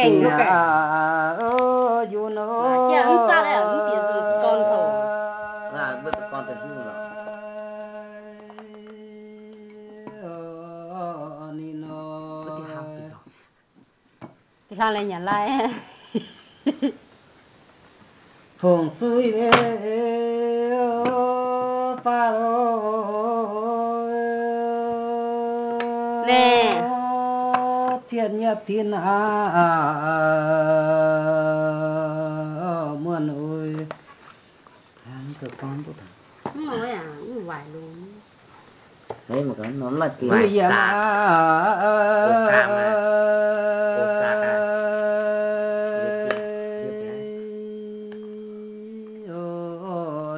Aa, o, yun o. Aa, mbuo gorn taux hiuv lorqc. Ninh nor. Hlang lai nyanc lai. Hungh sui baav o. Naaiv. Cien nyei tin aqv, muonh oc.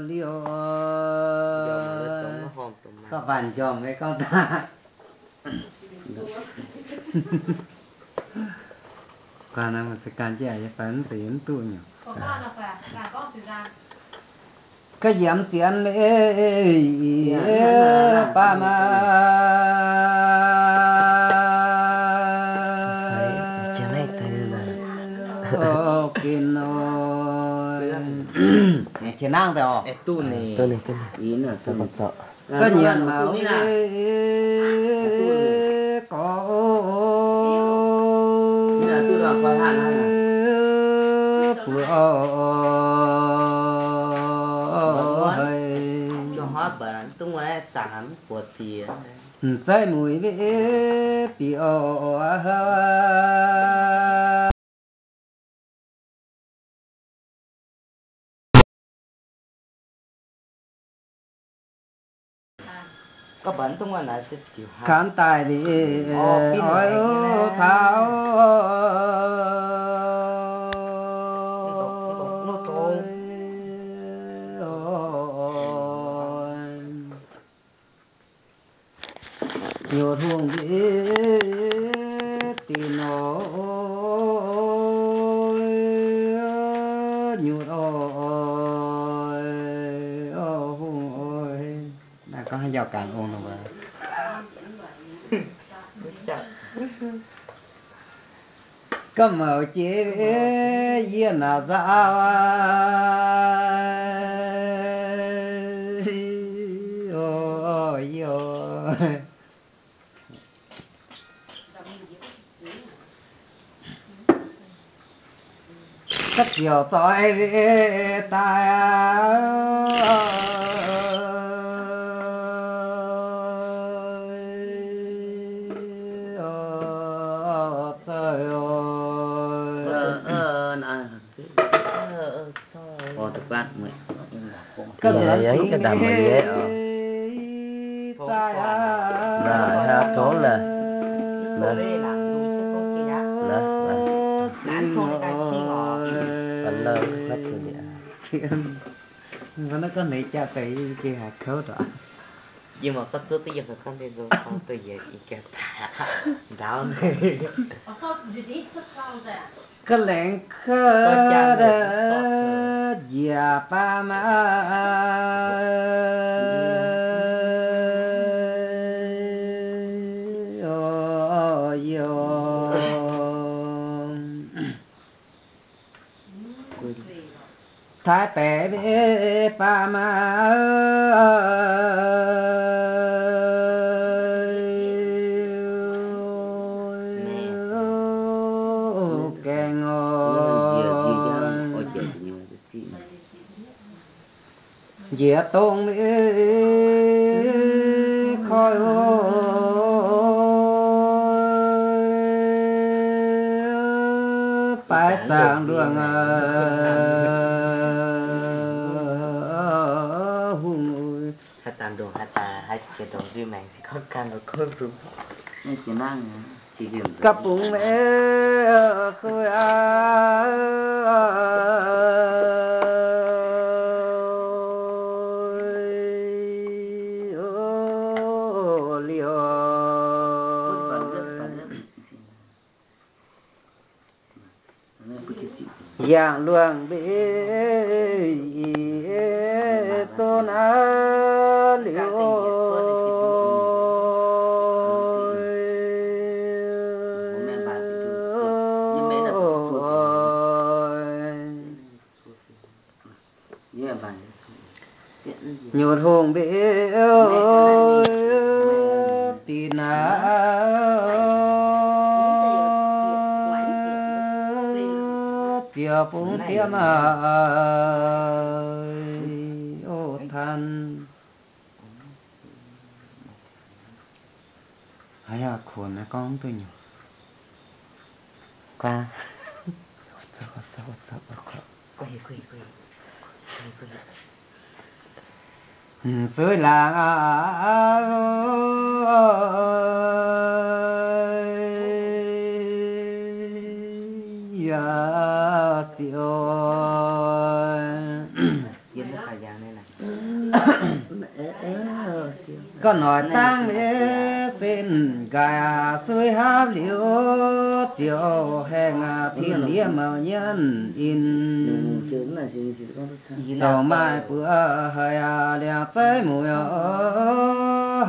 Liuz, gauh baac njormh nyei gorngv daaih. Ganh naaiv maaih za'ganh jiex yie fai mv zeiz yie mv duqv nyungc. Ga'yiemz zienx mei baav maa. Gin nor. Qiex nangv daaih oc. Duqv ninh, duqv ninh. Ga'nyiec maux gorx. Buoz oc, hei. M'zeiv muic mbe bieqc oc. Kaav daaih mbe oix taux. Nyutc hungh mbe dinh nor, nyutc oc, hungh oc. Naaiv gorngv haaix njaaux ganh ong nor wuov. Ga'mouc jiex yie naaic nzauh aqv. Oc, yie oc. Ga'ziouc zoix daaih aqv. Naaiv gorngv neix jaa deix yie gengh haiz kouv ndorqc. Yie mangc gorngv zuov duqv yiem fai gorngv deix nzou taux deix yie gengh ndaauv neix. Ga'laengz kouv njiec baav maa. Taaix baeqc mbe baav maa. Gaengh oc. Njiec dongh mbe koi oc. Baaix zaangc nduangc hungh. Ga'bungx mbe koi aqv. Liuz. Yangh luangh mbe zon aqv liuz. Nyutc hungh mbe dinc naaiv, ziouc bungx diev maah, o tan. Haaix yaac kuonx naaiv gorngv duqv nyungc. Suiv laangz yaac ziouc ga'noic dangv maiv sin nqaaix suiv hapv liuz, ziouc haengh tin ndiev mouc nyienv in. Dongh maaih buoz haic liangx zeiv muic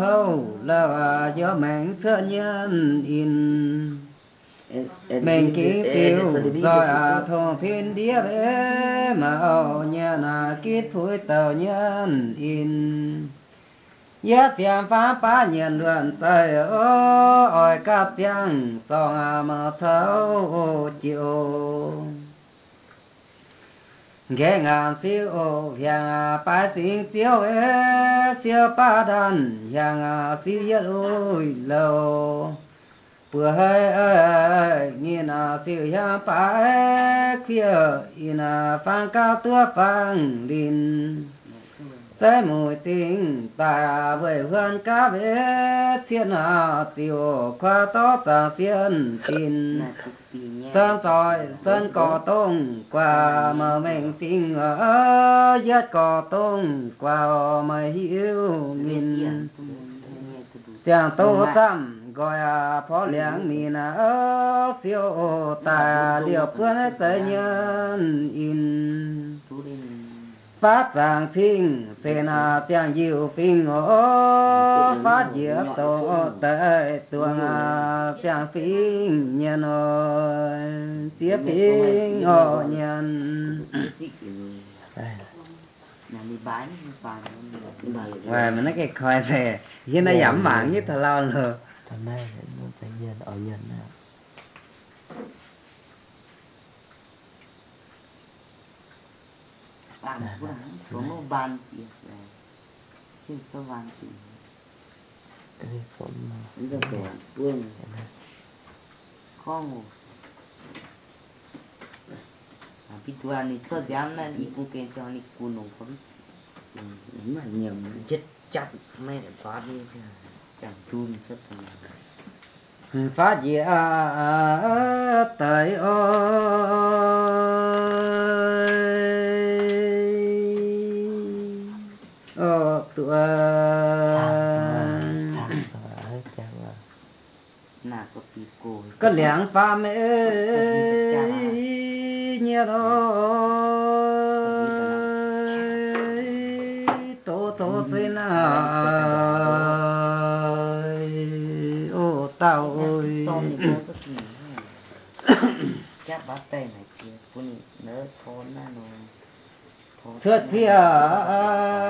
houv lauh, yiem maengx cuotv nyienv in. Mengh gingx ziux nzoih tongh tin ndiev mouc nyienv, gitv puix douc nyienv in. Yietv fiem faam baav nyienc luonc zeih, oix gapv ziangh sorng mouc caux jiu. Nqaengv ngaanc siou hiaangx baaix singx ziouv, siou baav ndaanh hiaangx siou yietv uix louh. Buoz haic nyinh siou hiaangx baaix kuiv in, faang gauh duqv faang linh. Zeiv muic zingh daaih weih huon gaav mbenc cien, ziouc kuaaiv dorv zaangc sienh dinc. Sen zoih sen gorx dongh guaax, mouc mengh dingh yietv gorx dongh guaax, meih hiuv ninh. Ziangh doz zamh nqoi porv liangx ninh, siou daaih liouh buonv zeiv nyienv in. Faatv zaangc cing senx ziangh yiuh fingx oc, faatv njiec dongh deix duangc ziangh fingx nyienv oc, ziex fingx oc nyienv. Weic naaiv gengh koi se, yie naaiv yaac mv mangc nyei taux lauh loh. Faatv njiec deix oc, duqv ga'liangx faam nyei oc, doz zoux se naaic oc, dauh oc. Cuotv piaqv